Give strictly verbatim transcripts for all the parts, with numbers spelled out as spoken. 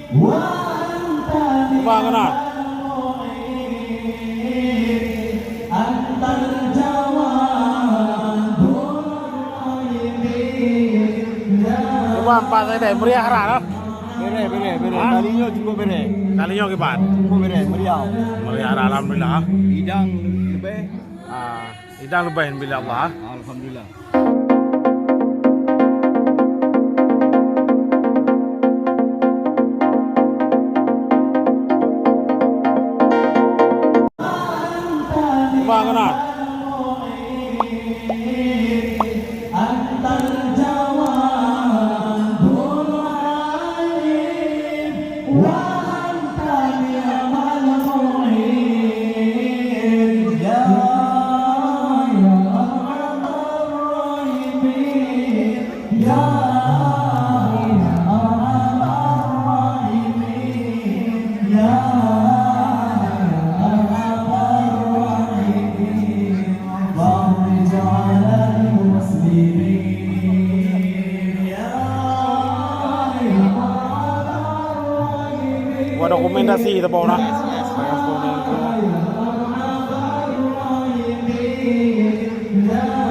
Ubah keunan. Ubah empat saja, meriah rah lah. Bereh, bereh, bereh. Ha? Kali nyoe cukup bereh. Kali nyoe kiban? Cukup bereh, meriah. Meriah rah, alhamdulillah. Idang leubeh. Ah, idang leubeh bila Allah. Alhamdulillah. Ubah keunan. Buat dokumentasi teuh bak na.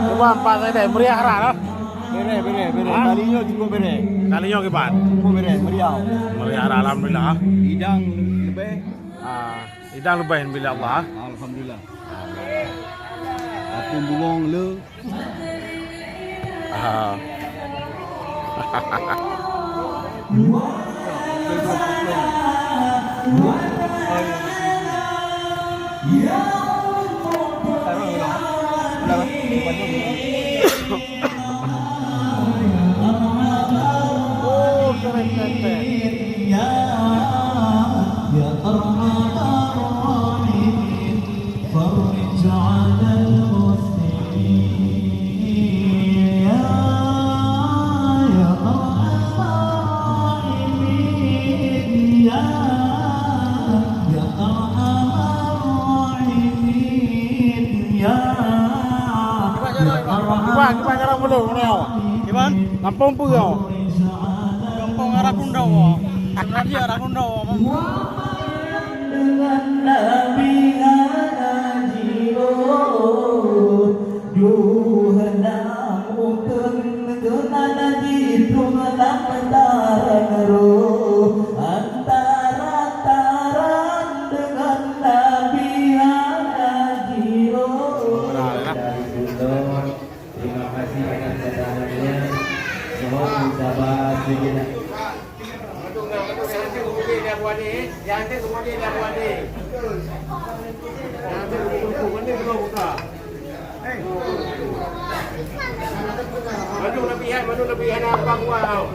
Cuba empat saja, meriah rah lah. Bereh, bereh, bereh. Ha? Kali nyoe cukup bereh. Kali nyoe kiban? Cukup bereh, meriah. Meriah rah, alhamdulillah. Idang leubeh. Ah, idang leubeh bila Allah. Alhamdulillah. Apui bungong le. Ah. Oh, keren, keren, keren. Kiban, kiban jalan pulang, mana awak? Kiban? Kampung peue awak? Kampung Arah Kundau. Sebenarnya Arah Kundau. Deungon Nabi hana jiôh, dua nam uteuen keunan jiteueng lam taran roh. Antara taran deungon Nabi hana jiôh. Dari Sundong, terima kasih atas kedatangannya. Mohon sabar sejenak. Madu lebihan, madu lebihan apa buah tau?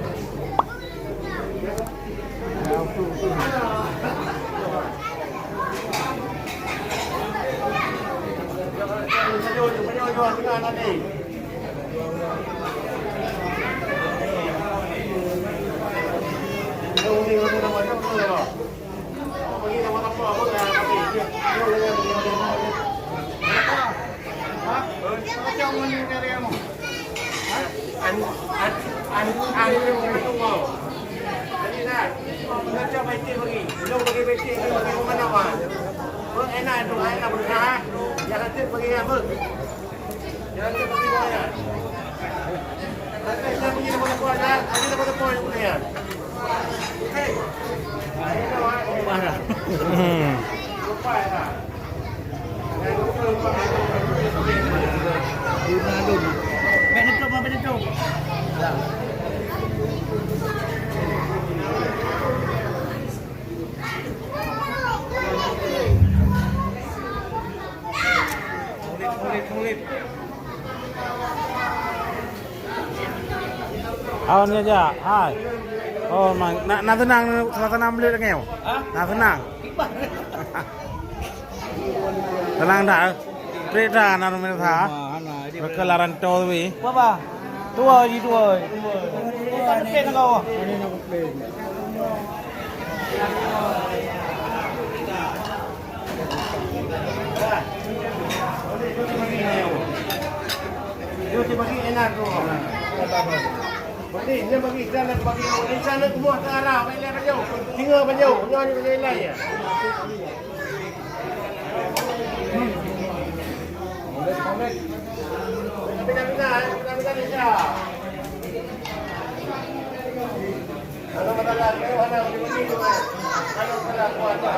Awan saja, hai. Oh, mang, na, na seunang, na seunang beuleuet lagèe nyoe? Hah? Na seunang. Tenang dah. Cerita na rumah sa. Mereka laran tol wi. Apa? Tua di tua. Kita dekat dengan kau. Dia bagi enak tu. Bagi, dia bagi, dia nak bagi. Insya Allah, semua tak arah. Baik, dia bagi. Singa bajau, nyoe ni bajau ilai ya. Tapi dah bisa, eh, dah bisa Indonesia. Kalau masalah tu, hana bagi-bagi tu, eh. Kalau masalah kuasa.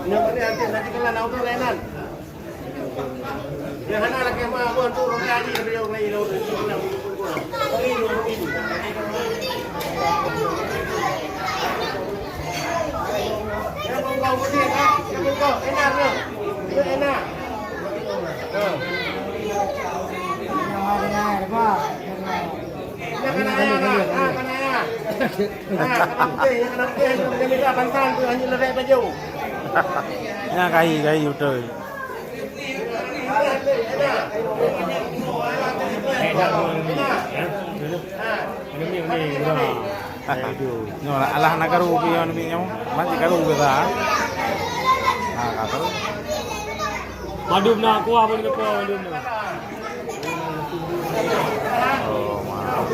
Nyoe balik nanti, nanti kena nak udah layanan. Yang hana lagi mah, buat tu orang lagi lebih orang lain, orang lain. Yang kau kau putih, kan? Yang kau kau enak ke? Itu enak. Ha. Yang mana, apa? Yang mana? Ha, kena ayah, ha, ha, kena ayah. Ha, kena putih, yang kena putih, yang kena minta bantuan tu, hanya lewat baju. Nyan kahi, kahi beutôi. Nyoe lah, alah na karu pi nyoe, pi nyoe. Masih karu ke tak? Ha, karu. Madum na kuah pun ke po, madum na. Oh, maaf.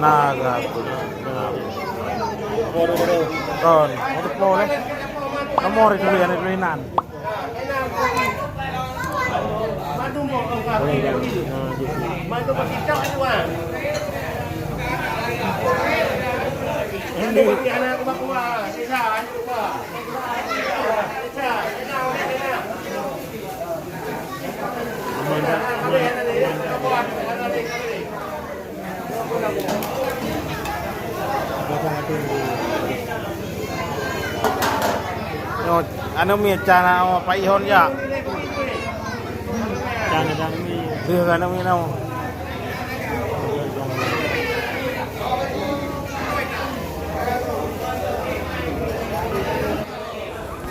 Naga tu. Kon, ada po deh. Nomor itu yang ada tulisan. Nyoe, anu mi, cana, oh, Pak Ihon ya. Cana, cana mi. Dia kan mi nau.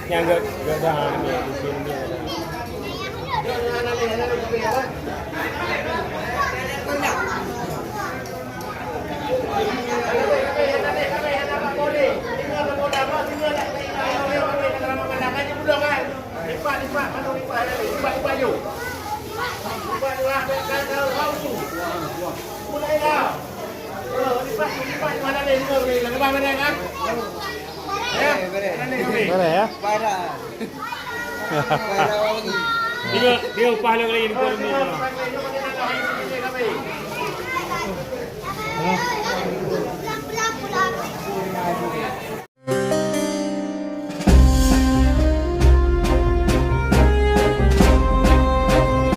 Nyang gak, gak dah, ni, di sini ni ada. Boleh ya? Dia, dia upah lagi, lagi ni.